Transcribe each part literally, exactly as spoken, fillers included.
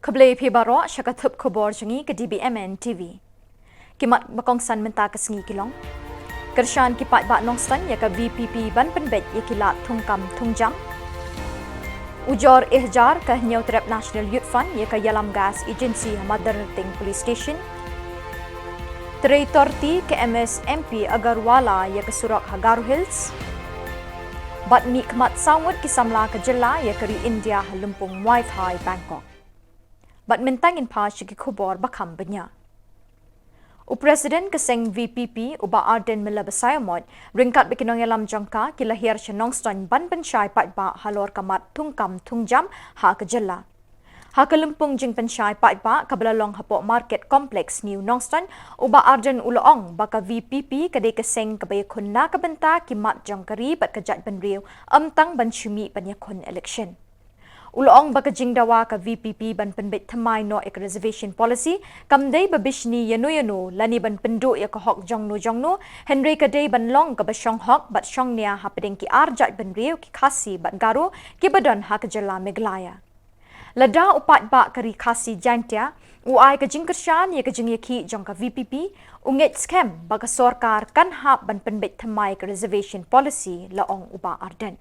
Khublei phi baroh sha ka thup khubor jong ngi ka D B M N T V. Ki mat ba kongsan mynta ka sngi ki long: Kyrshan ki paidbah Nongstoiñ ïa ka V P P ban pynbeit ïa ki lad thungkam thungjam. Ujor eh jar ka Hynñiewtrep National Youth Fund ïa ka Yalam Gas Agency ha Madarting Police Station. Trei torti ka M S M P Agarwala ïa ka surok ha Garo Hills. Bad mih khmat saw ngut ki samla ka jylla ïa ka ri India ha lympung Muay Thai Bangkok. Bad mynta ngin phai sha ki khubor ba kham bniah. U President ka seng V P P, u Bah Ardent Miller Basaiawmoit, ryngkat bad ki nongïalam jong ka, ki la hiar sha Nongstoiñ ban pynshai paidbah halor ka mat thungkam thungjam ha ka jylla. Ha ka lympung jingpynshai paidbah kaba la long hapoh Market Complex New Nongstoiñ, u Bah Ardent u la ong ba ka V P P ka dei ka seng kaba ïakhun na ka bynta ki mat jong ka ri bad ka jaitbynriew, ym tang ban shu mih ban ïakhun election. U la ong ba ka jingdawa ka V P P ban pynbeit thymmai noh ïa ka reservation policy kam dei ba bishni ïano ïano lane ban pynduh ïa ka hok jongno jongno, hynrei ka dei ban long kaba shong hok bad shong nia hapdeng ki ar jaitbynriew, ki Khasi bad Garo, kiba don ha ka jylla Meghalaya. Lada u paidbah ka ri Khasi Jaintia u ai ka jingkyrshan ïa ka jingïakhih jong ka V P P, u ngeit skhem ba ka sorkar kan hap ban pynbeit thymmai ka reservation policy, la ong u Bah Ardent.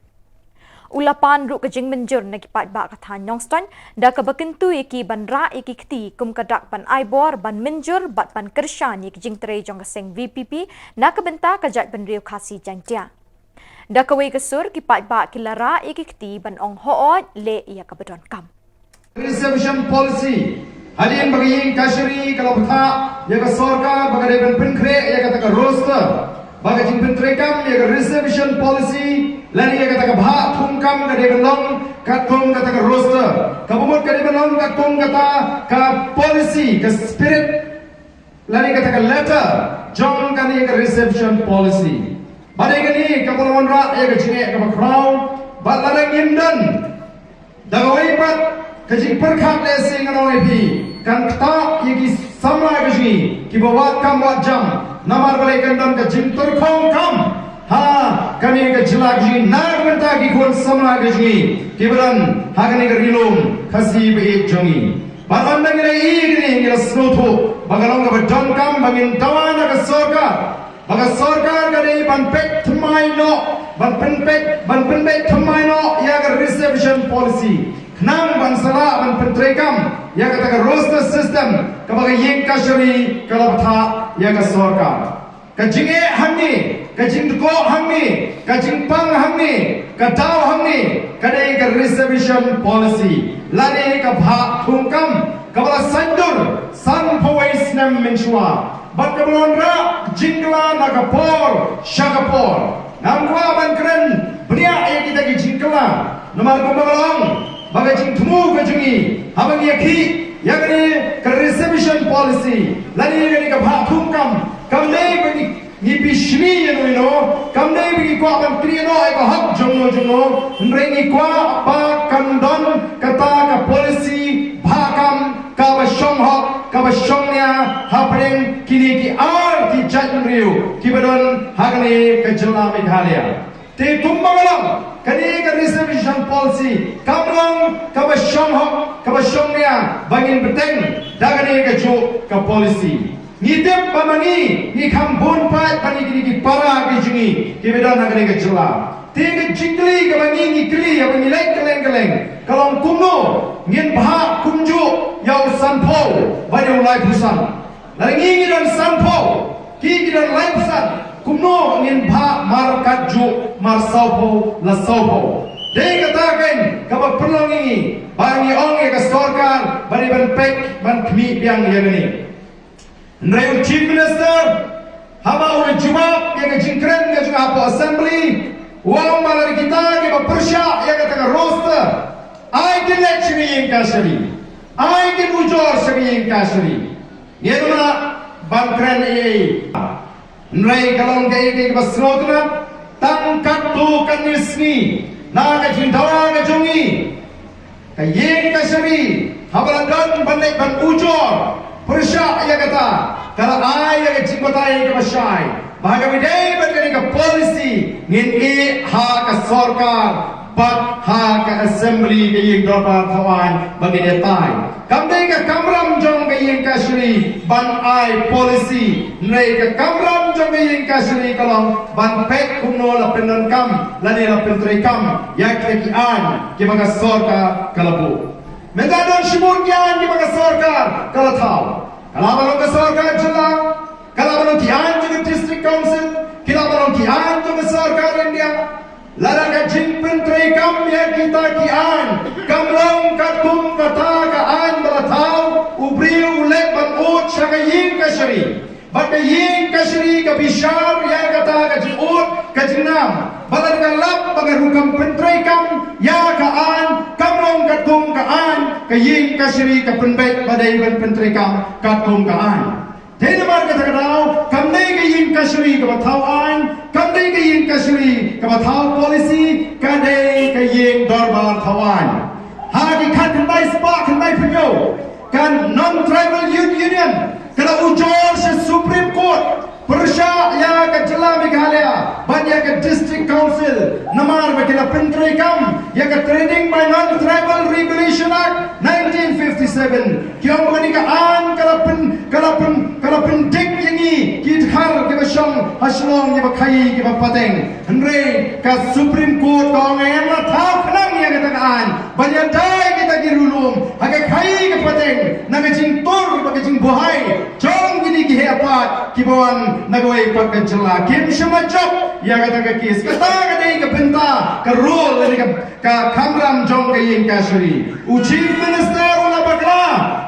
U la pan ruh ka jingmynjur na ki paidbah ka thaiñ Nongstoiñ da kaba kyntu ïa ki ban rah ïa ki kti kum ka dak ban ai bor, ban mynjur bad ban kyrshan ïa ki jingtrei jong ka seng V P P na ka bynta ka jaitbynriew Khasi Jaintia. Da kawei ka sur, ki paidbah ki la rah ïa ki kti ban ong hooid leh ïa kaba donkam. Reservation policy, hadien ba ka ïing kashari ka la bthah ïa ka sorkar ba ka dei ban pynkhreh ïa kata ka roster, ba ka jingpyntreikam ïa ka reservation policy lane ïa kata ka bhah thungkam ka dei ban long katkum kata ka roster, kaba mut ka dei ban long katkum kata ka policy, ka spirit lane kata ka letter jong kane ka reservation policy. Bad ïa kane ka ban wanrah ïa ka jingeh kaba khraw. Bad lada ngim don da kawei pat ka jingpyrkhat, lehse ngan ong ïa phi, kan ktah ïa ki samla ka jong ngi kiba wad kam wad jam, namar balei kan don ka jingtyrkhong kam ha kane ka jylla ka jong ngi na ka bynta ki khun samla ka jong ngi kiba don ha kane ka ri lum Khasi ba ïeit jong ngi. Bad ynda ngi la ïohi ïa kane ngi la sngewthuh ba ka long kaba donkam ba ngin dawa na ka sorkar, ba ka sorkar ka dei ban peit thymmai noh, ban pynpeit, ban pynpeit thymmai noh ïa ka reservation policy, khnang ban sa lah ban pyntreikam ïa kata ka roster system kaba ka ïing kashari ka la bthah ïa ka sorkar. Ka jingeh hangne, ka jingdkoh hangne, ka jingpang hangne, ka daw hangne ka dei ka reservation policy lane ka bhah thungkam kaba la saiñdur sanphew wei snem mynshuwa bad kaba la wanrah jingkylla na ka por sha ka por. Ngam kwah ban kren bniah ïa kita ki jingkylla, namar kumba nga la ong ba ka jingthmu ka jong ngi haba ngi ïakhih ïa kane ka reservation policy lane ïa kane ka bhah thungkam kam dei ba ngi, ngi bishni ïano ïano, kam dei ba ngi kwah ban knieh noh ïa ka hok jongno jongno, hynrei ngi kwah ba kan don kata ka policy bhah kam kaba shong hok, kaba shong nia hapdeng kine ki ar ki jaitbynriew kiba don ha kane ka jylla Meghalaya. Te kumba nga la ong, kane ka reservation policy kam long kaba shong hok, kaba shong nia ba ngin bteng da kane kajuh ka policy. Ngi tip ba ma ngi, ngi kham bun paid ba ngi, kine ki para ki jong ngi kiba don ha kane ka jylla. Te ka jingkylli kaba ngi, ngi kylli ïa ba ngi leit kylleng kylleng ka long kumno ngin bhah kumjuh ïa u sanphew bad ïa u laiphew san. Lada ngi ngi don sanphew, ki ki don laiphew san, kumno ngin bhah mar katjuh, mar sawphew la sawphew? Dei kata kein kaba pynlong ïa ngi ba ngi ong ïa ka sorkar ba dei ban peit, ban khmih biang ïa kane. Hynrei u Chief Minister, haba u la jubab ïa ka jingkren ka jong nga hapoh Assembly, u ong ba lada kita kiba pyrshah ïa kata ka roster, ai kin leit sha ka ïing kashari, ai kin ujor sha ka ïing kashari. Ngim lah ban kren ei ei. Hynrei ka long kaei kaei kaba sngewtynnat, tang katto katne sngi na ka jingdawa ka jong ngi, ka ïing kashari haba la don ban leit ban ujor pyrshah ïa kata, ka la ai ïa ka jingbatai kaba shai ba ha kaba ïadei bad kane ka policy ngin ïeh ha ka sorkar Ha ka assembly, ka ïing dorbar thaw aiñ ba ngin ïatai. Kam dei ka kamram jong ka ïing kashari ban ai policy, hynrei ka kamram jong ka ïing kashari ka long ban peit kumno la pyndonkam lane la pyntreikam ïa ki, ki aiñ kiba ka sorkar ka la buh. Mynta don shibun ki aiñ kiba ka sorkar ka la thaw. Ka la ba long ka sorkar jylla, ka la ba long ki aiñ jong ka District Council, ki la ba long ki aiñ jong ka sorkar India. Lada ka jingpyntreikam ïa kita ki aiñ kam long katkum kata ka aiñ ba la thaw, u briew u leit ban ud sha ka ïing kashari. Bad ka ïing kashari ka bishar ïa kata ka jingud ka jingnam. Bad lada ka lap ba ka rukom pyntreikam ïa ka aiñ kam long katkum ka aiñ, ka ïing kashari ka pynbeit ba dei ban pyntreikam katkum ka aiñ. Dei namar kata ka daw, kam dei ka ïing kashari kaba thaw aiñ, kam dei ka ïing kashari kaba thaw policy, ka dei ka ïing dorbar thaw aiñ. Ha ki khatkhyndai spah khyndai phew, ka Non-Tribal Youth Union ka la ujor sha Supreme Court pyrshah ïa ka jylla Meghalaya bad ïa ka District Council namar ba ki la pyntreikam ïa ka Trading by Non-Tribal Regulation Act nineteen fifty-seven. Ki ong ba kane ka aiñ ka la pyn, ka la pyn, ka la pyndik ïa ngi ki dkhar kiba shong ha shnong, kiba khaii, kiba pateng. Hynrei ka Supreme Court ka ong ngi la thaw khnang ïa kata ka aiñ ban ïada ïa kita ki riewlum ha ka khaii ka pateng na ka jingtur bad ka jingbuhai jong kine ki heh paid kiba wan na kawei pat ka jylla. Kim shym la jop ïa kata ka case. Kata ka dei ka bynta, ka rule lane ka ka kamram jong ka ïing kashari. U Chief Minister u la bakla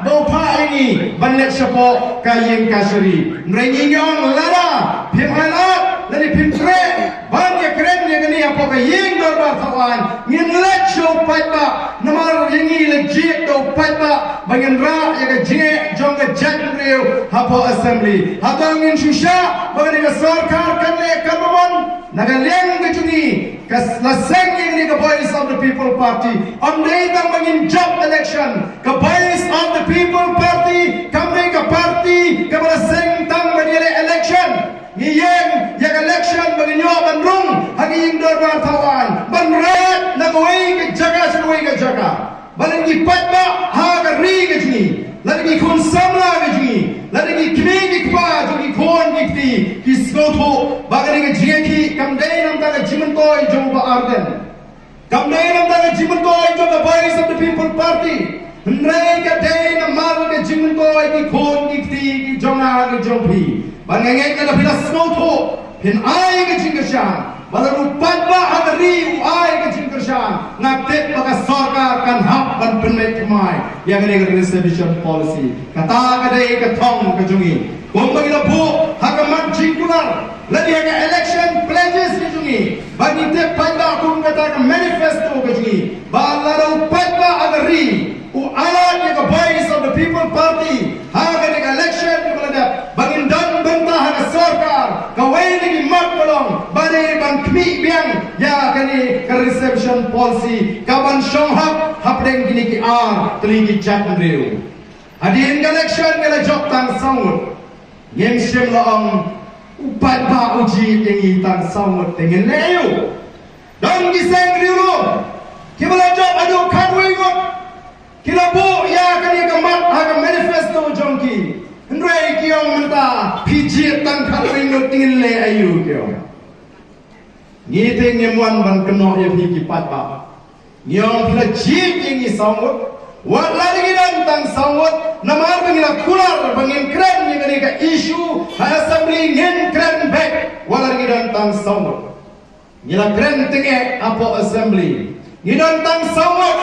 ba u phah ïa ngi ban leit shapoh ka ïing kashari. Hynrei ngi ong lada phim ailad lane phim treh ban ïakren ïa kane hapoh ka ïing dorbar thaw aiñ, ngin leit sha u paidbah, namar ïa ngi la jied da u paidbah ba ngin rah ïa ka jingeh jong ka jaitbynriew hapoh assembly. Hato ngin shu shah ba kane ka sorkar kan leh kaba mon? Na ka liang ka jong ngi, ka s-, la seng ïa kane ka Voice of the People Party. Ym dei tang ba ngin jop election, ka Voice of the People Party kam dei ka party kaba la seng tang ban ïaleh election. Ngi ïeng ïa ka election ba ngin ïoh ban rung ha ka ïing dorbar thaw aiñ ban rat na kawei ka jaka sha kawei ka jaka. Ba lada ki paidbah ha ka ri ka jong ngi, lada ki khun samla ka jong ngi, lada ki kmie ki kpa jong ki khun ki kti ki sngewthuh ba kane ka jingïakhih kam dei namar ka jingmyntoi jong u Bah Ardent, kam dei namar ka jingmyntoi jong ka Voice of the People Party, hynrei ka dei namar ka jingmyntoi ki khun ki kti ki jong nga ki jong phi. Ba nga ngeit lada phi la sngewthuh, phin ai ka jingkyrshan. Ba lada u paidbah ha ka ri u ai ka jingkyrshan, nga tip ba ka sorkar kan hap ban pynbeit thymmai ïa kane ka reservation policy. Kata ka dei ka thong ka jong ngi. Kumba ngi la buh ha ka mat jingkular lane ha ka election pledges ka jong ngi, ba ngi tip paidbah kum kata ka manifesto ka jong ngi, ba lada u paidbah ha ka ri u ailad ïa ka Voice of the People Party ha kane ka election kaba la dep, ba ngin don bynta ha ka sorkar. Kawei na ki mat ka long ba dei ban khmih biang ïa kane ka reservation policy kaban shong hok hapdeng kine ki ar tylli ki jaitbynriew. Hadien ka election ngi la jop tang saw ngut. Ngim shym la ong u paidbah u jied ïa ngi tang saw ngut te ngin leh aïu. Don ki seng riewlum kiba la jop haduh khatwei ngut, ki la buh ïa kane ka mat ha ka manifesto jong ki. Hynrei ki ong mynta phi jied tang khatwei ngut te ngin leh aïu, ki ong. Ngi te ngim wan ban kynnoh ïa phi ki paidbah. Ngi ong phi la jied ïa ngi saw ngut. Wat la ngi don tang saw ngut, namar ba ngi la kular ba ngin kren ïa kane ka issue ha assembly, ngin kren beit wat la ngi don tang saw ngut. Ngi la kren tyngeh hapoh assembly, ngi don tang saw ngut.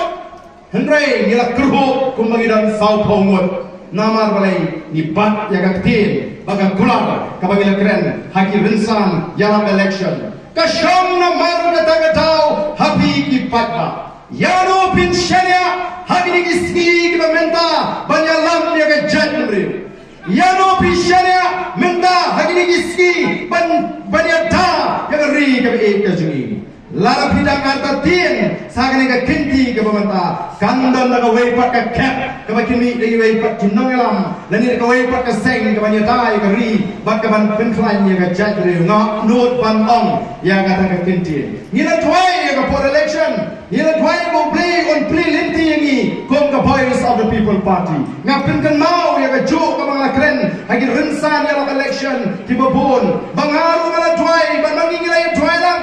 Hynrei ngi la kyrhuh kumba ngi don sawphew ngut. Namar balei? Ngi bat ïa ka ktien bad ka kular kaba ngi la kren ha ki rynsan ïalap election. Ka shong namar kata ka daw ha phi ki paidbah. Ïano phin shaniah ha kine ki sngi kiba mynta ban ïalam ïa ka jaitbynriew? Ïano phi shaniah mynta ha kine ki sngi ban, ban ïada ïa ka ri kaba ïeit ka jong ngi? Lada phi dang artatien sa kane ka kynti kaba mynta, kan don da kawei pat ka khep kaba khmih da kiwei pat ki nongïalam, lane da kawei pat ka seng kaban ïada ïa ka ri bad kaban pynkhlaiñ ïa ka jaitbynriew. Nga nud ban ong ïa kata ka kynti. Ngi la duwai ïa ka por election. Ngi la duwai ba U Blei un plie lynti ïa ngi kum ka Voice of the People Party. Nga pynkynmaw ïa kajuh kaba nga la kren ha ki rynsan ïalap election kiba bun, ba nga ruh nga la duwai, ba ma ngi ngi la ïa duwai lang.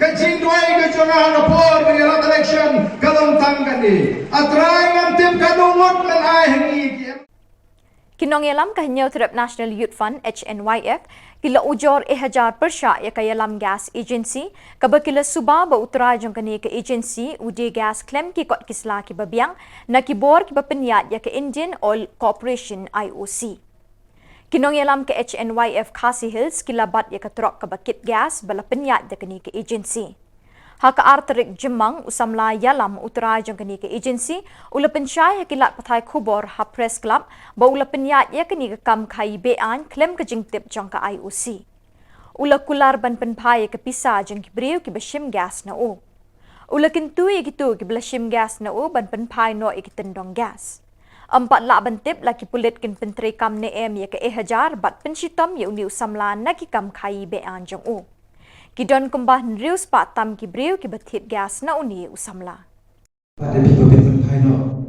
Ka jingduwai ka jong nga ha ka por ban ïalap election ka long tang kane: A Trai, ngam tip katno ngut men ai ha ngi ki em. Ki nongïalam ka Hynñiewtrep National Youth Front, H N Y F, ki la ujor eh hajar pyrshah ïa ka Yalam Gas Agency, kaba ki la suba ba u trai jong kane ka agency u die gas khlem ki kot ki sla kiba biang na ki bor kiba pynïaid ïa ka Indian Oil Corporation, I O C. Ki nongïalam ka H N Y F Khasi Hills ki la bat ïa ka trok kaba kit gas ba la pynïaid da kane ka agency. Ha ka ar tarik Jymmang, u samla ïalam u trai jong kane ka agency u la pynshai ha ki lad pathai khubor ha Press Club ba u la pynïaid ïa kane ka kam khaïi be-aiñ khlem ka jingtip jong ka I O C. U la kular ban pynphai ïa ka pisa jong ki briew kiba shim gas na u. U la kyntu ïa kito kiba la shim gas na u ban pynphai noh ïa ki tyndong gas. Ym pat lah ban tip la ki pulit kin pyntreikam ne em ïa ka eh hajar bad pynshitom ïa une u samla na ki kam khaïi be-aiñ jong u. Ki don kumba hynriew spah tam ki briew kiba thied gas na une u samla. Pat ïa phi ba phin pynphai noh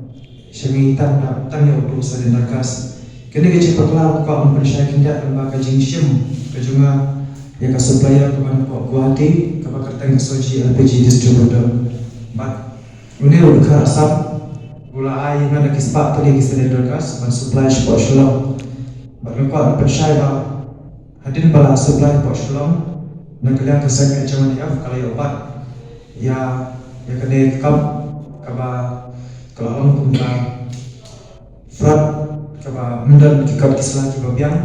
sha ngi tang da tang ïa utu u cylinder gas. Kane ka jingbakla ka kwah ban pynshai khyndiat lyngba ka jingshim ka jong nga ïa ka supplier kaba napoh Guwahati kaba kyrteng Soji L P G Distributor. Bad une u dkhar Assam u la ai ïa nga da ki spah tylli ki cylinder gas ban supply shapoh Shillong. Bad nga kwah ban pynshai ba hadien ba la supply hapoh Shillong, na ka liang ka seng H N Y F ka la ïoh bat ïa ïa kane ka kam kaba ka la long kum ka fraud, kaba ym don ki kot ki sla kiba biang,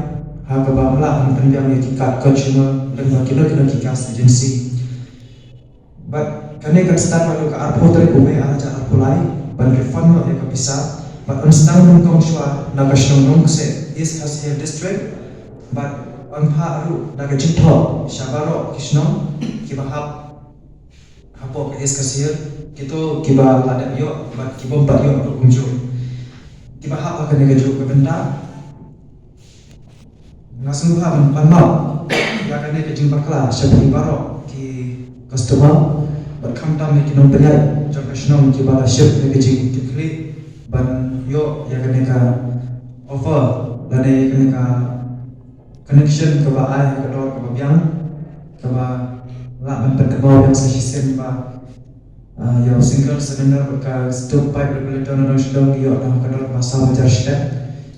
ha kaba ym lah ban pynbiang ïa ki card consumer lyngba kino kino ki gas agency. Bad kane kan start naduh ka arphew tarik u Mei ar hajar arphew lai ban refund noh ïa ka pisa. Bad yn sdang nyngkong shuwa na ka shnong Nongkseh, East Khasi Hills District. Bad yn phah ruh da ka jingthoh sha baroh ki shnong kiba hap hapoh ka East Khasi Hills, kito kiba la dep ïoh bad ki bym pat ïoh ruh kumjuh, kiba hap ha kane kajuh ka bynta. Nga sngewbha ban pan map ïa kane ka jingbakla sha phi baroh ki customer bad khamtam ïa ki nongpynïaid jong ka shnong kiba la shim ïa ka jingkitkhlieh ban ïoh ïa kane ka offer lane ïa kane ka connection kaba ai ha ka dor kaba biang, kaba lah ban pynkynmaw biang sa shisien ba Ah, ïa u single cylinder bad ka stove pipe regulator na nong shnong ngi ïoh da ka dor ba saw hajar shiteng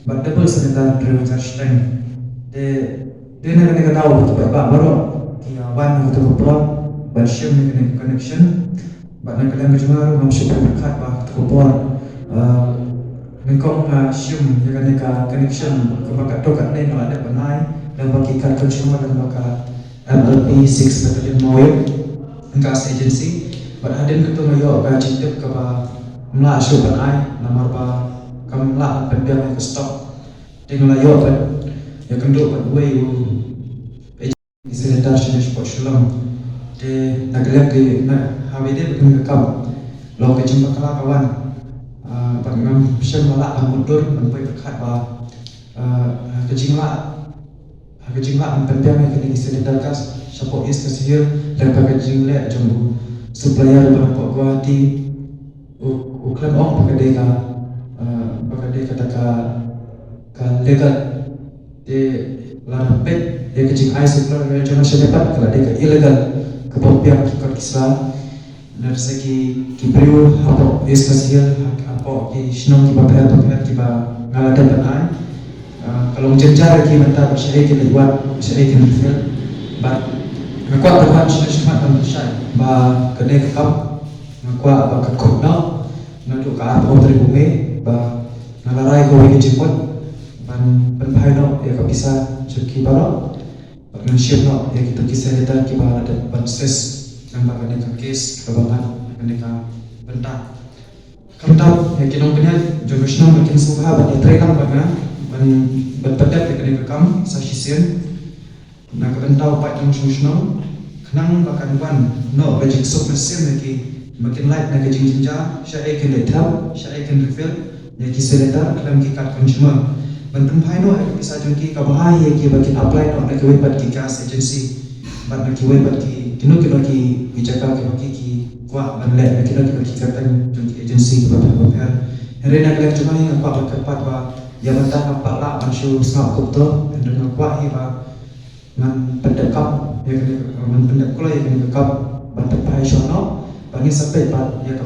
bad double cylinder hynriew hajar shiteng. Te dei na kane ka daw ba ki paidbah baroh ki ïa wan ha kato ka por ban shim ïa kane ka connection. Bad na ka liang ka jong nga ruh ngam shu pyrkhat ba ha kato ka por, ah, nyngkong nga shim ïa kane ka connection kumba katto katne nga la dep ban ai lyngba ki card consumer lyngba ka M L P six Battalion Mawïong Gas Agency. Bad hadien kata nga ïoh ka jingtip kaba ym lah shuh ban ai namar ba kam lah ban pynbiang ïa ka stock. Te nga la ïoh ban ïakynduh bad uwei u agency cylinder shane shapoh Shillong. Te na ka liang ka na ha kawei de ka kam long ka jingbakla ka wan. Ah, bad ngam shym la lah ban mutdur ban poi pyrkhat ba, ah, ka jinglah Ha ka jinglah ban pynbiang ïa kine ki cylinder gas shapoh East Khasi Hills, lem bad ka jingleh jong u supplier uba napoh Guwahati, u, u khlem ong ba ka dei ka, eh, ba ka dei kata ka, ka legal. Te lada peit ïa ka jingai supplier jong nga shane pat ka la dei ka illegal, ka bym biang ki kot ki sla. Lada sa ki, ki briew hapoh East Khasi Hills, ha, hapoh ki shnong kiba pher bapher kiba nga la dep ban ai. Ah, ka long jynjar ïa ki mynta ba shaei kin leit wad, shaei kin refill. Bad nga kwah ban wan shane shakhmat ban pynshai ba kane ka kam nga kwah ba ka kut noh naduh ka arphew tarik u Mei ba nga la rai kawei ka jingmut ban pynphai noh ïa ka pisa jong ki baroh. Bad ngan shim noh ïa kito ki cylinder kiba la dep ban seize lyngba kane ka case kaba ngat kane ka bynta. Khamtam ïa ki nongpynïaid jong ka shnong ba kin sngewbha ban ïatreilang bad nga ban, ban pyndep ïa kane ka kam sa shisien. Na ka bynta u paid nongshong shnong khnang ba kan wan noh ka jingsuk mynsiem ïa ki ba kin lait na ka jingjynjar shaei kin leit thep, shaei kin refill ïa ki cylinder khlem ki card consumer. Ban pynphai noh ïa ka pisa jong ki kaba hai ïa ki ba kin apply noh na kiwei pat ki gas agency bad na kiwei pat ki Kino kino ki, ki jaka kiba ki, ki kwah ban leh na kino kino ki kyrteng jong ki agency kiba pher ba pher. Hynrei na ka liang jong nga nga kwah ban kyrpad ba ïa mynta ngam pat lah ban shu sngap kumto, hynrei nga kwah hi ba ngan pyndep kam ïa kane, ngan pyndep kloi ïa kane ka kam ban pynphai shuwa noh, ba ngin sa peit pat ïa ka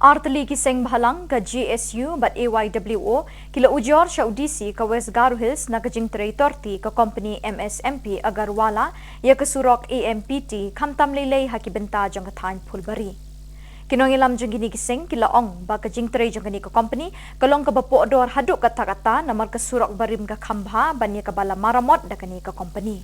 Artylli ki seng bhalang ka G S U bad A Y W O ki la ujor sha u D C ka West Garo Hills na ka jingtrei torti ka kompani M S M P Agarwala ïa ka surok A M P T khamtam lei lei ha ki bynta jong ka thaiñ Phulbari. Ki nongïalam jong kine ki seng ki la ong ba ka jingtrei jong kane ka kompani ka long kaba pohdor haduh katta katta namar ka surok barim ka kham bha ban ïa kaba la maramot da kane ka kompani.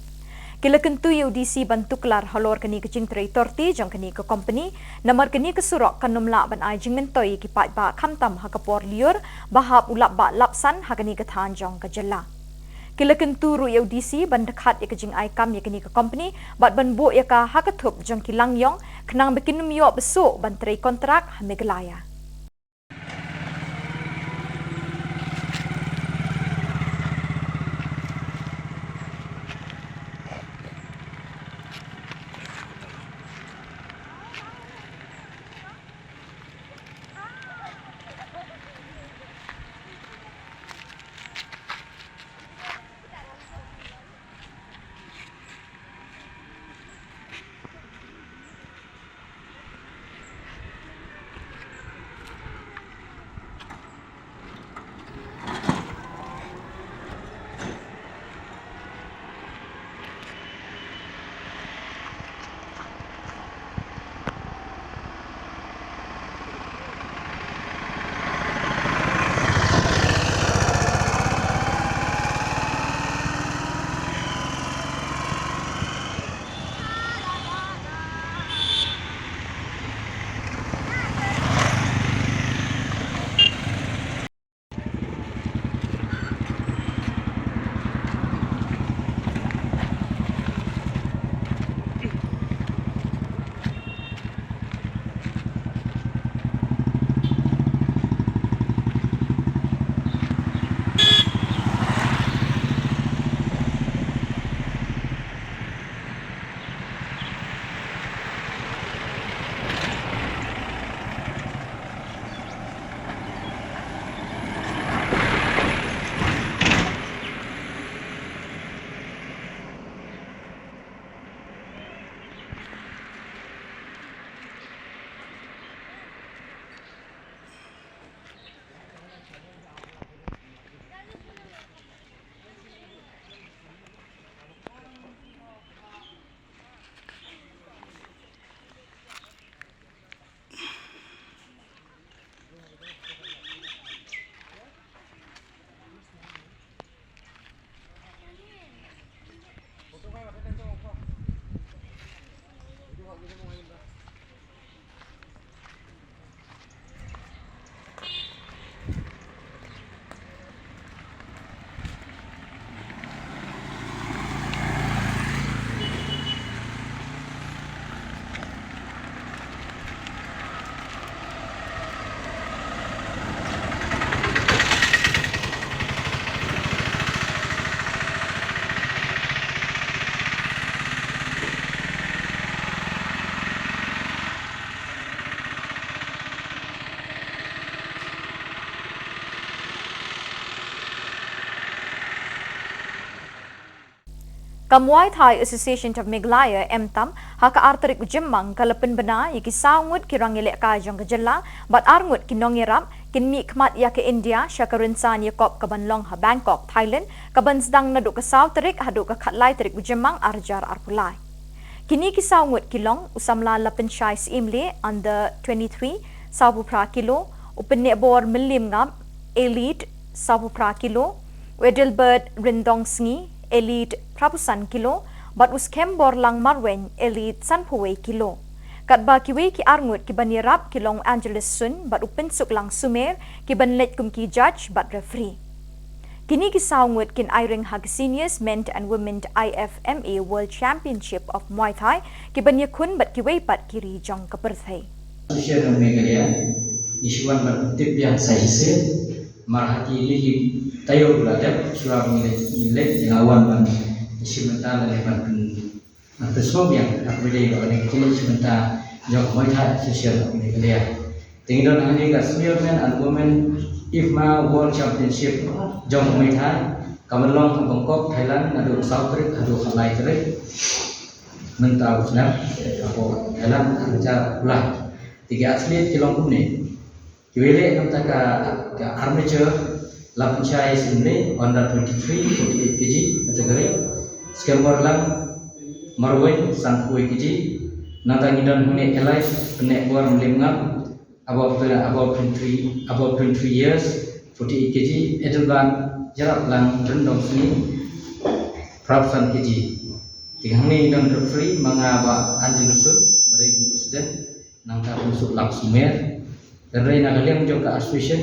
Ki la kyntu ïa u D C ban tuklar halor kane ka jingtrei torti jong kane ka kompani, namar kane ka surok kan ym lah ban ai jingmyntoi ïa ki paidbah khamtam ha ka por lyiur ba hap u lapbah lapsan ha kane ka thaiñ jong ka jylla. Ki la kyntu ruh ïa u D C ban dkhot ïa ka jingai kam ïa kane ka kompani bad ban buh ïa ka ha ka thup jong ki langïong khnang ba kin ym ïoh ba suk ban trei kontrak ha Meghalaya. Ka Muay Thai Association of Meghalaya, MTAM, ha ka ar tarik u Jymmang ka la pynbna ïa ki saw ngut ki rangïalehkai jong ka jylla bad ar ngut ki nongïarap kin mihkhmat ïa ka India sha ka rynsan ïakob kaban long ha Bangkok, Thailand, kaban sdang naduh ka saw tarik haduh ka khatlai tarik u Jymmang arhajar arphew lai. Kine ki saw ngut ki long u samla Lapenshai Syiemlieh, under twenty-three, sawphew phra kilo, u Pynehbor Mylliemngap, elite, sawphew phra kilo, u Adelbert Ryndongsngi, elite, phraphew san kilo, bad u Skemborlang Marwein, elite, sanphew wei kilo. Katba kiwei ki ar ngut kiban ïarap ki long u Angelus Sun bad u Pynsuklang Sumer kiban leit kum ki judge bad referee. Kine ki saw ngut kin aireng ha ka Seniors Men and Women I F M A World Championship of Muay Thai kiban ïakhun bad kiwei pat ki ri jong ka pyrthei. Association of Meghalaya, ngi shu wan ban tip biang sa shisien, mar ha kine ki taïew ba la dep, shuwa ba ngi leit, ngi leit, ngi la wan ban shim bynta lane ban pyn Te sngewbha ïa ka video ba kane ka jingïakhun bynta jong ka Muay Thai Association of Meghalaya. Te ngi don hangne ka Senior Men and Women IFMA World Championship jong ka Muay Thai, ka ban long ha Bangkok, Thailand, naduh saw tarik haduh khatlai tarik mynta u snem, hapoh Thailand, ha ka jaka Kuala. Te ki athlete ki long kumne. Kiwei leh na ka bynta ka armature, la pynshai shisien, under twenty-three, forty-eight kg category. Skhem Borlang, Marwei, sanphew kg. Nangta ngi don hangne Elite, Pyneh Bor, Mawlai Ngam, above, above twenty-three, above twenty-three years, forty-eight kg. Edelbert Jraplang, Ryndongsngi, phra phew san kg. Te hangne ngi don referee, ma nga Bah Anjin Sud, ba dei u president. Nangta u Suk Lak Sumer. Hynrei na ka liang jong ka association,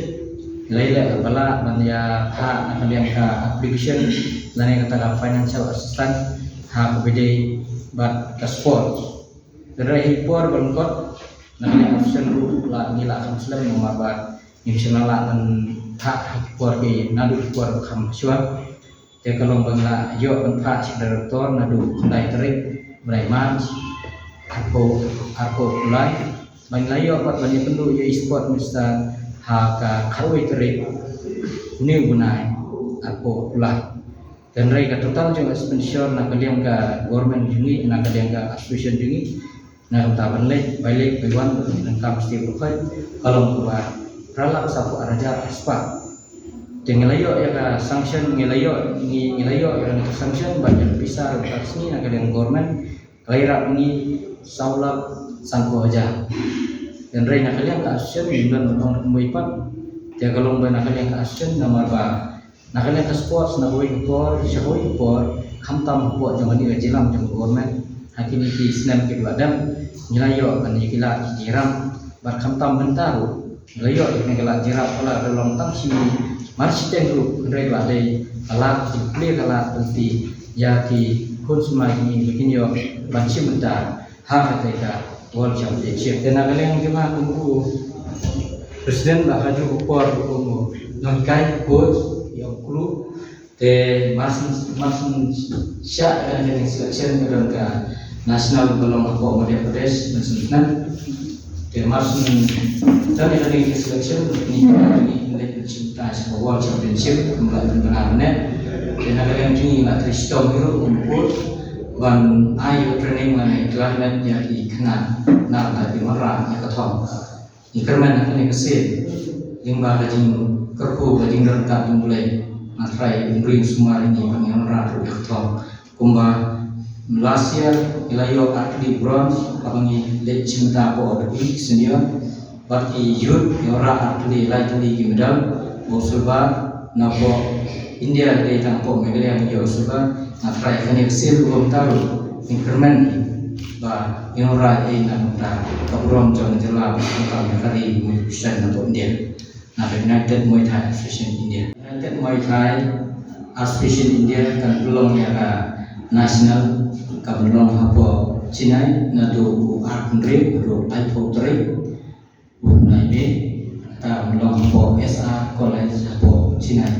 la ïaleh ba lah ban ïa phah na ka liang ka application lane kata ka financial assistance ha kaba ïadei bad ka sport. Hynrei ha ki por ba lyngkot, na ka liang association ruh la ngi la kham slem namar ba ngim shym la lah ban phah ha ki por ki, naduh ki por ba kham shuwa. Te ka long ba ngi la ïoh ban phah sha ka director naduh khyndai tarik bnai March, arphew, arphew July. Ba ngi la ïoh pat ban ïakynduh ïa i sport minister ha ka khatwei tarik une u bnai, arphew July. Hynrei ka total jong expenditure na ka liang ka government jong ngi, na ka liang ka association jong ngi, na ka bynta ban leit, bai leit, bai wan, na ka bynta ban leit, ka long kaba phra lak saphew ar hajar arspah. Te ngi la ïoh ïa ka sanction, ngi la ïoh, ngi, ngi la ïoh ïa ka sanction, bad ïa ka pisa ruh ka sngi na ka liang government, ka la ïarap ngi saw lak sanphew hajar. Hynrei na ka liang ka association, ngim don ban ong kumwei pat. Te ka long ba na ka liang ka association, namar ba na ka liang ka sports, na kawei ka por sha kawei ka por, khamtam hapoh jong kane ka jingïalam jong ka government ha kine ki snem kiba la dep, ngi la ïoh ban ïa ki lad ki jingïarap, bad khamtam mynta ruh ngi la ïoh ïa kane ka lad jingïarap, ka la long tang shi mar shiteng ruh, hynrei ka la dei ka lad jingplie, ka lad pynti ïa ki khun samla jong ngi ba kin ïoh ban shim bynta ha kata ka World Championship. Te na ka liang jong nga kum u president, la ha ju u por kum u nonghikai, coach, ïa u crew. Te mar syn, mar syn shah ka training selection ka don ka national ba long hapoh Madhya Pradesh, mar syn snem. Te mar syn don ka training selection, ngi, ngi, ngi leit shim bynta sha ka World Championship, kumba la pynbna mynne. Te na ka liang jong ngi la trei shitom hi ruh kum u coach ban ai ïa u training lane development ïa ki khynnah na ka bynta ki wanrah ïa ka thong. Ngi kyrmen ha kane ka sien lyngba ka jingkyrkhu, ka jingdonkam jong U Blei, nga trai un ring sumar ïa ngi ban ïa wanrah ruh ïa ka thong. Kumba last year ngi la ïoh ar tylli bronze haba ngi leit shim bynta hapoh ki senior, bad ki youth ngi wanrah ar tylli, lai tylli ki medal, ba u silver na hapoh India, dei tang hapoh Meghalaya ngi ïoh u silver. Nga trai kane ka sien ruh mynta ruh ngi kyrmen ba ngin wanrah ei na ka bynta ka burom jong ka jylla bad ka jylla ka ri Mawlai Shan na hapoh India. Na ka United Muay Thai Association India. United Muay Thai Association India kan pynlong ïa ka national, kan pynlong hapoh Chennai naduh u arphew hynriew haduh laiphew tarik u bnai May, kan pynlong hapoh S R College hapoh Chennai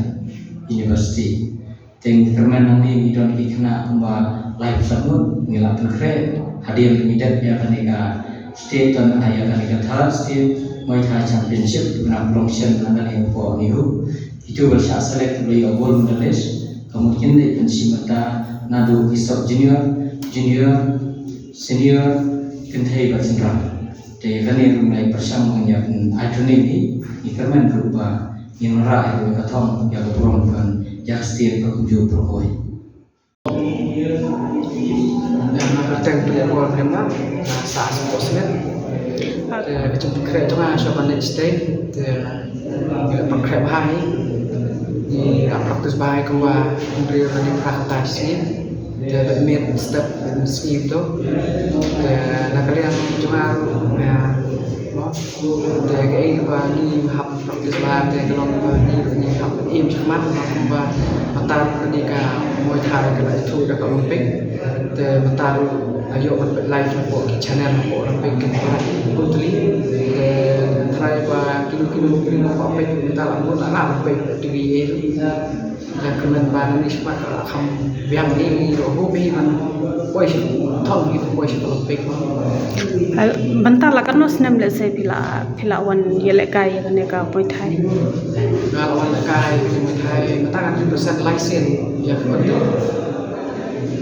University. Te ngi kyrmen nangne ngi don ki khynnah kumba laiphew san ngut, ngi la pynkhreh hadien ngi dep ïa kane ka state, ïa kane ka third state Muay Thai Championship, ngi la pynlong shen na kane hapoh NEHU. Itu ba la shah select ba ïoh gold medalist, ka mut kin leit ban shim bynta naduh ki sub junior, junior, senior, kynthei bad shynrang. Te kane ruh ngi la pyrshang ban ïa pyn-, ai training hi, ngi kyrmen ruh ba ngin wanrah ïa ka thong, ïa ka burom ban ïa ka state baroh kumjuh baroh kawei. Nga kyrteng Pyneh Bor Khynnah, nga sah sportsman. Te ka jingpynkhreh jong nga shuwa ban leit sha state, te ngi la pynkhreh bha hi. Ngi la practice bha hi kumba hynriew ne phra kynta shi sngi. Te la miet step sngi to. Te na ka liang jong nga ruh, nga, mo, te kaei kaba ngi hap practice bha, te ka long ba ngi ruh ngi hap im shakhmat, mo, kumba mynta ruh kane ka Muay Thai ka la ïathuh da ka Olympic. Te mynta ruh Nga ïoh ban peit live hapoh ki channel hapoh Olympic Canberra. Putli, te trai ba kino kino kino ba peit mynta la mut la peit T V A. Nga kyrmen ba nangne shakhmat ka la kham biang, ngi ruh hap ban poi sha, thong ngi poi sha Olympic. Mynta la katno snem lehse phi la, phi la wan ïalehkai ïa kane ka Muay Thai? Nga la wan lehkai ïa ka Muay Thai mynta nga represent lai sien ïa ka country.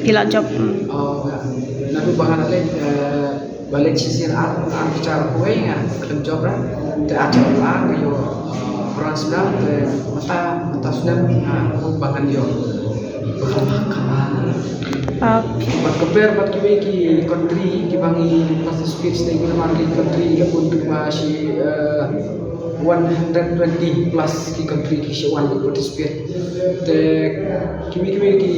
Phi la jop, mm. Oh, naduh ba nga la leit, eh, ba leit shisien ar, ar hajar khatwei nga khlem jop re. Te ar hajar khatwei nga ïoh, eh, bronze medal, te mynta, mynta snem nga hope ba ngan ïoh. Ba kham, kham. Ah, bad compare bad kiwei ki country kiba ngi participate stage, namar ki country la bun kiba shi, eh, one hundred twenty plus ki country ki shu wan participate. Te kiwei kiwei ki,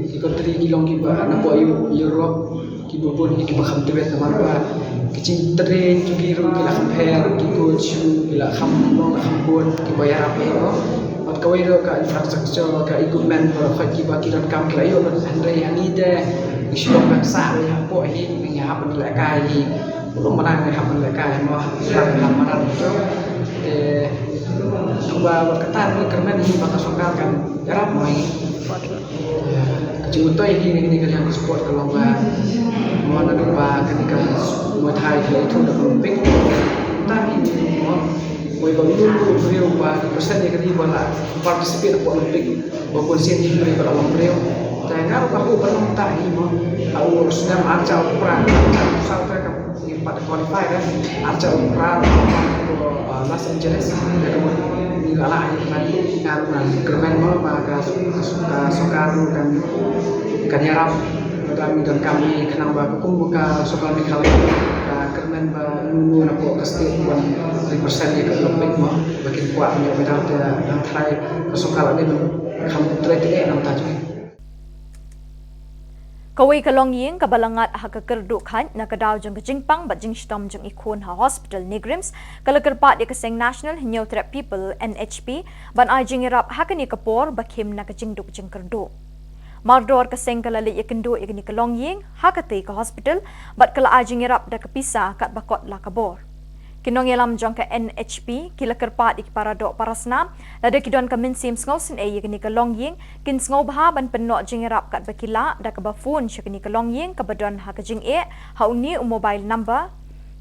ki country ki long kiba napoh Eu-, Europe, kiba bun kiba kham tbit namar ba ki jingtrei jong ki ruh ki la kham pher, ki coach ruh ki la kham long, la kham bun kiba ïarap ïa ngi. Bad kawei ruh ka infrastructure, ka equipment baroh khoit kiba ki donkam ki la ïoh, bad hynrei hangne te ngi shu long ban sah ïa hapoh hi, ngi hap ban lehkai hi. Long ba nang hap ban lehkai mo, hap, hap madan to. Te tang ba bad kata ngi kyrmen hi ba ka sorkar kan ïarap mo hi. Ka jingmyntoi hi na kane ka liang ka sport ka long ba mo, naduh ba kane ka Muay Thai ka la ïathuh da ka Olympic. Tang hi mo, mo ba u briew ba represent ïa ka ri ba la participate hapoh Olympic ba bun sien hi briew ba la long briew. Te nga ruh ka hope ba long tang hi mo, ha u snem ar hajar phra, ar hajar phra ka Ngi pat qualify re, ar hajar phra, uh, Los Angeles, re ka mut ngi la lah ïa ka, ngi nga ruh ngan kyrmen mo ba ka, ka, ka sorkar ruh kan, kan ïarap, lada ngi donkam ngi khnang ba ka kum ka sorkar Meghalaya ka kyrmen ba uno uno napoh ka state ban represent ïa ka Olympic mo, ba kin kwah ïa ka medal, te ngan try ka sorkar lada ban kham trei te nangta jong ngi. Kawei ka longïing kaba la ngat ha ka kyrduh khaid na ka daw jong ka jingpang bad jingshitom jong i khun ha hospital NEIGRIHMS ka la kyrpad ïa ka seng National Hynñiewtrep People, N H P, ban ai jingïarap ha kane ka por ba khim na ka jingduk jingkyrduh. Mardor ka seng ka la leit ïakynduh ïa kane ka longïing ha katei ka hospital bad ka la ai jingïarap da ka pisa katba kot la ka bor. Ki nongïalam jong ka N H P ki la kyrpad ïa ki paradoh parasnam lada ki don ka mynsiem sngewsynei ïa kane ka longïing, kin sngewbha ban pynnoh jingïarap katba ki lah da kaba phone sha kane ka longïing kaba don ha ka jingeh ha une u mobile number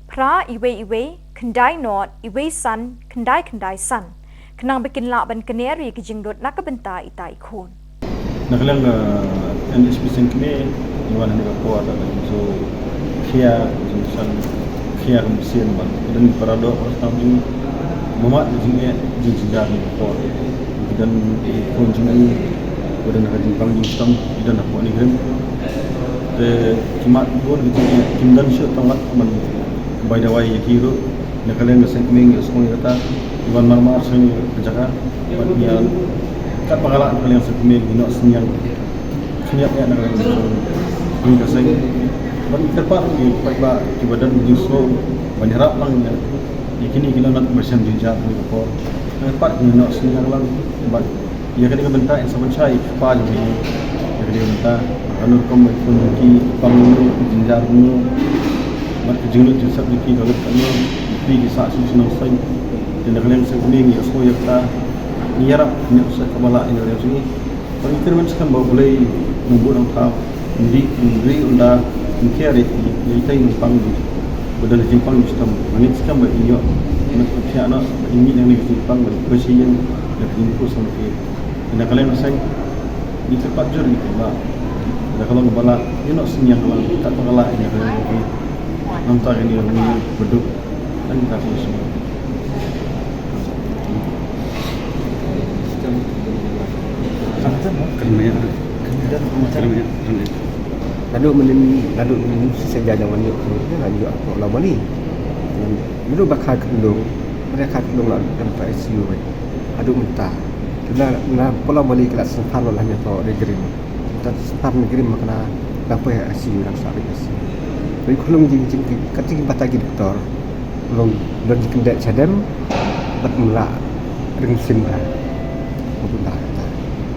phra iwei iwei khyndai nod iwei san khyndai khyndai san, khnang ba kin lah ban kner ïa ki jinglut na ka bynta ita i khun. Na ka liang, uh, N H P seng kmie, ngi wan ha kane ka por da ka jingsngewkhia, jingsan khia ka mynsiem bad ki don paradoh parasnam jong ngi, mymad jingeh jingjynjar ha kane ka por. Ki don i khun jong ngi ba don ha ka jingpang jingshitom, ki don hapoh NEIGRIHMS. Te ki mad bun ki jingeh, kim don shuh tang wat ban bai dawai ïa ki ruh. Na ka liang ka seng kmie ngi ïohsngew ïa kata, ngi wan mar mar sha kane ka jaka bad ngi ïa, katba ka lah na ka liang seng kmie ngi noh synñiang khyndiat ïa na ka liang seng kmie ka seng. Bad ngi kyrpad ïa ki paidbah kiba don ka jingsngew ban ïarap lang ïa kine ki nongleit ba shem jingjynjar ha kane ka por. Ngi kyrpad ngi noh synñiang lang bad ïa kane ka bynta in sa pynshai ïa ki kpa jong ngi ïa kane ka bynta. Kano rukom ba ki khun jong ki ki pang kumno, ki jynjar kumno, bad ka jinglut jingsep jong ki ka lut katno, ki sah shuh sha nongseng. Te na ka liang seng kmie ngi ïohsngew ïa kata, ngi ïarap, ngi ïohsngew kaba lah ïa ka liang jong ngi. Bad ngi kyrmen skhem ba U Blei un bud nangthaw. Ym dei, ym dei ynda ym khia ïa ki, ïa ki nongpang ba don jingpang jingshitom. Nga ngeit skhem ba in ïoh, in ïoh phiah noh, ba in mih na kane ka jingpang ba in poi sha ïing da ka jingpur samrkhie. Te na ka liang ka seng ngi kyrpad jur ïa ki paidbah, lada ka long kaba lah, ïa noh synñiang lang katba ka lah ïa kane ka, nangta kane ka longïing ba duk. Tang kita ki seng. Kyrmen ïa. Kyrmen ïa. Naduh mynnin, naduh mynnin shisha ïa jong ngan ïoh, ngan ïoh hapoh Lawbali. Naduh ba kha khynlung, ba kha khynlung la dang hapoh I C U wei. Haduh mynta. Te na, na hapoh Lawbali ki la synphar noh la ïa hapoh NEIGRIHMS. Te synphar NEIGRIHMS ma kane dang hapoh I C U, dang sah I C U. Wei khynlung jing jing ki, ka jing bata ki doktor. Long don jingkyndit shadem bad ym lah ring sim bha. Mynta, mynta.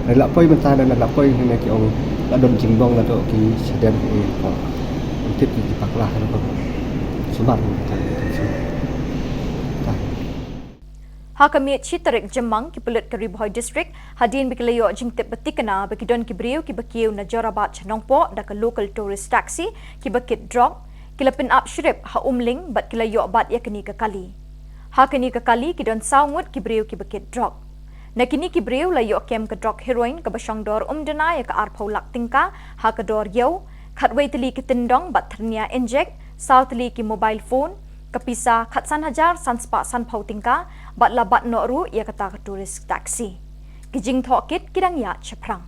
Lada la poi mynta, lada la poi hangne ki ong la don jingbong naduh ki shadem ki ong ko. Tip ki pakla ka ko. Sumar ni ka. Ha ka miet shi tarik Jymmang, ki pulit ka Ri Bhoi District hadien ba ki la ïoh jingtip ba thikna ba ki don ki briew kiba kiew na Jorabat sha Nongpoh da ka local tourist taxi kiba kit drok, ki la pynap shrip ha Umling bad ki la ïoh bat ïa kane ka kali. Ha kane ka kali ki don saw ngut ki briew kiba kit drok. Na kine ki briew la ïoh kem ka drok heroin kaba shong dor ym duna ïa ka arphew lak tyngka ha ka dor ïew, khatwei tylli ki tyndong bad thyrnia injek, saw tylli ki mobile phone, ka pisa khatsan hajar san spah sanphew tyngka bad la bat noh ruh ïa kata ka tourist taxi. Ki jingthoh kit ki dang ïaid shaphrang.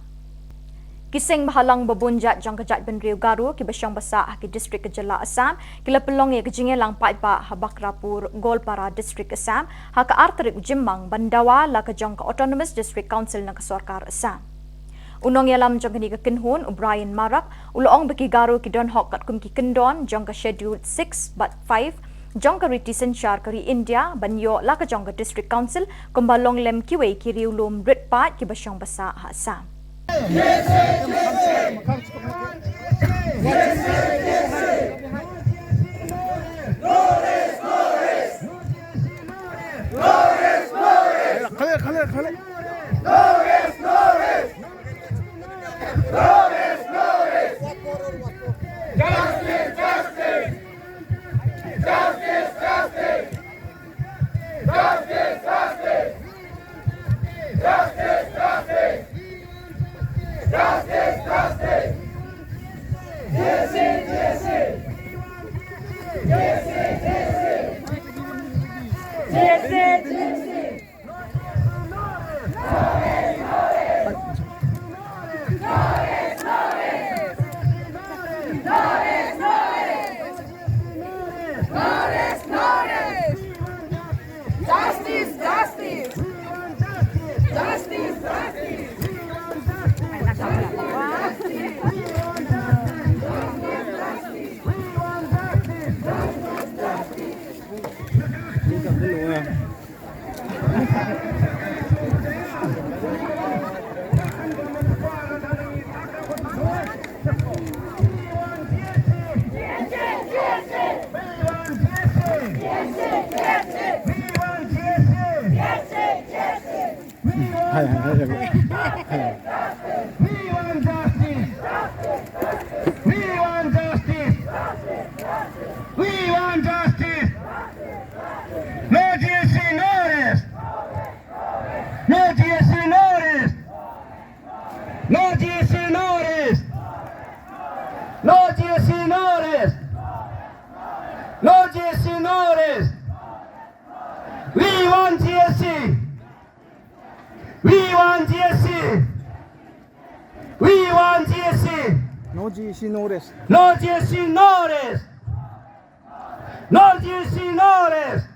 Ki seng bahalang babun jait jong ka jaitbynriew Garo kiba shong ba sah ha ki district ka jylla Assam ki la pynlong ïa ka jingïalang paidbah ha Bakrapur, Goalpara district Assam ha ka ar tarik u Jymmang ban dawa la ka jong ka Autonomous District Council na ka sorkar Assam. U nongïalam jong kane ka kynhun, u Brian Marak, u la ong ba ki Garo ki don hok katkum ki kyndon jong ka Schedule six bad five jong ka riti synshar ka ri India ban ïoh la ka jong ka District Council kumba long lem kiwei ki riewlum rit paid kiba shong ba sah ha Assam. We want justice. We want justice. We want justice. No G S C, no rest. No G S C, no rest. No G S C, no rest. No G S C, no rest. No G S C, no rest. We want G S C. We want G S C. We want G S C. No G S C, no rest. No G S C, no rest. No G S C, no rest.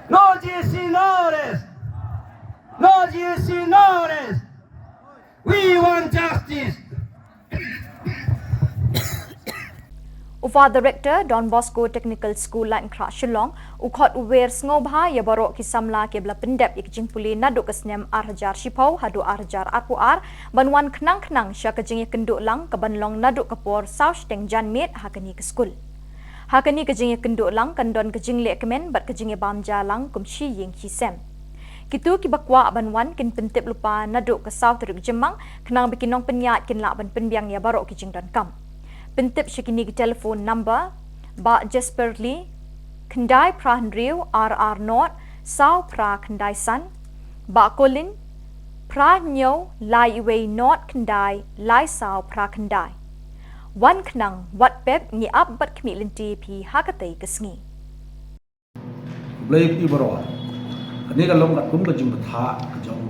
No G S C, no rest. No G S C, no rest. We want justice. U Father Rector, Don Bosco Technical School, Laitumkhrah, Shillong, u khot u wer sngewbha ïa baroh ki samla kiba la pyndep ïa ki jingpule naduh ka snem ar hajar shiphew haduh ar hajar arphew ar ban wan khnang khnang sha ka jingïakynduh lang kaban long naduh ka por saw shiteng janmiet ha kane ka skul. Ha kane ka jingïakynduh lang kan don ka jingleh kmen bad ka jingïabam ja lang kum shi ïing shi sem. Kito kiba kwah ban wan kin pyntip lypa naduh ka saw tarik Jymmang khnang ba ki nongpynïaid kin lah ban pynbiang ïa baroh ki jingdonkam. Pyntip sha kine ki telephone number: Bah Jasper Lee, khyndai phra hynriew ar ar nod saw phra khyndai san, Bah Colin, phra hynñiew lai wei nod khyndai lai saw phra khyndai. Wan khnang, wat pep, ngi ap bad khmih lynti ïa phi ha katei ka sngi. Khublei ïa phi baroh. Kane ka long katkum ka jingbthah ka jong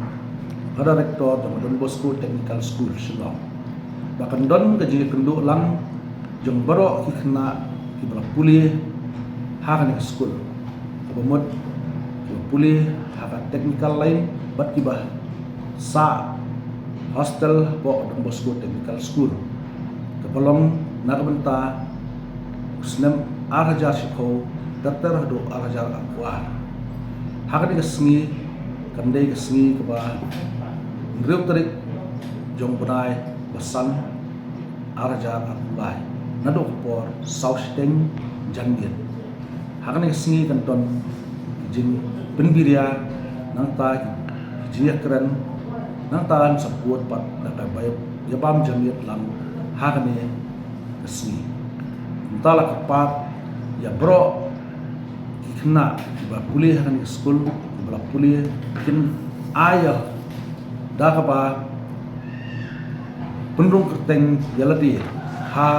Father Rector jong Don Bosco Technical School, Shillong, ba kan don ka jingïakynduh lang jong baroh ki khynnah kiba la pule ha kane ka skul, kaba mut kiba pule ha ka technical line bad kiba sah hostel hapoh Don Bosco Technical School, kaba long na ka bynta u snem ar hajar shiphew ter ter haduh ar hajar arphew ar. Ha kane ka sngi kan dei ka sngi kaba hynriew tarik jong u bnai ba san, ar hajar arphew lai. Naduh ka por saw shiteng janmiet. Ha kane ka sngi kan don ki jingpynbiria, nangta ki jingïakren, nangta kan sa bud pat na ka ba ïa bam janmiet lang ha kane ka sngi. Nangta la kyrpad ïa baroh ki khynnah kiba pule ha kane ka skul, kiba la pule, kin ai ïa da kaba pynrung kyrteng ïa lade ha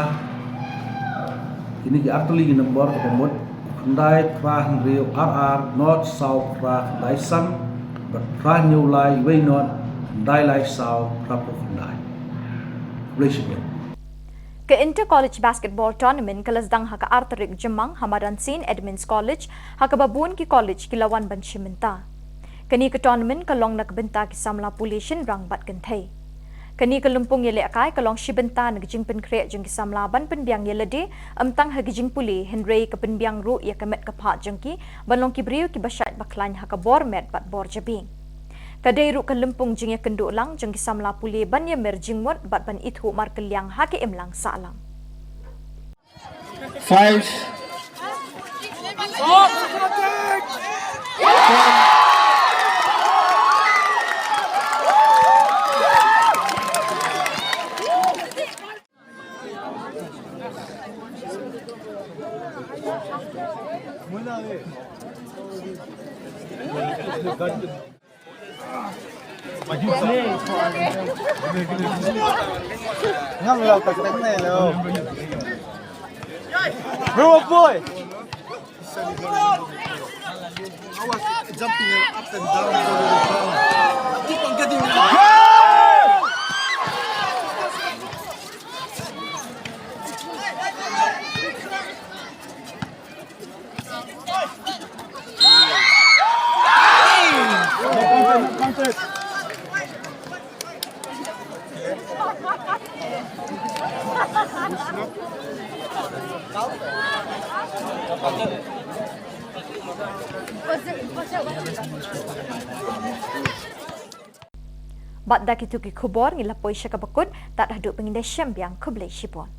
kine ki artylli ki nombor kaba mut khyndai phra hynriew ar ar nod saw phra khyndai san bad phra hynñiew lai wei nod khyndai lai saw phra phew khyndai. Khublei shibun. Ka Inter College Basketball Tournament ka la sdang ha ka ar tarik Jymmang ha madan Saint Edmund's College, ha kaba bun ki college ki la wan ban shim bynta. Kane ka tournament ka long na ka bynta ki samla pule shynrang bad kynthei. Kane ka lympung ïalehkai ka long shi bynta na ka jingpynkhreh jong ki samla ban pynbiang ïa lade, ym tang ha ki jingpule, hynrei ka pynbiang ruh ïa ka met ka phad jong ki ban long ki briew kiba shait ba khlaiñ ha ka bor met bad bor jabieng. Ka dei ruh ka lympung jingïakynduh lang jong ki samla pule ban ïamir jingmut bad ban ithuh markylliang ha ka imlang sahlang. Five. Ngam lo ka teng ne lo. Bro boy. I was jumping up and down. I keep on getting. Bad da kitu ki khubor ngi la poi sha kaba kut, tad haduh ba ngin da shem biang, khublei shibun.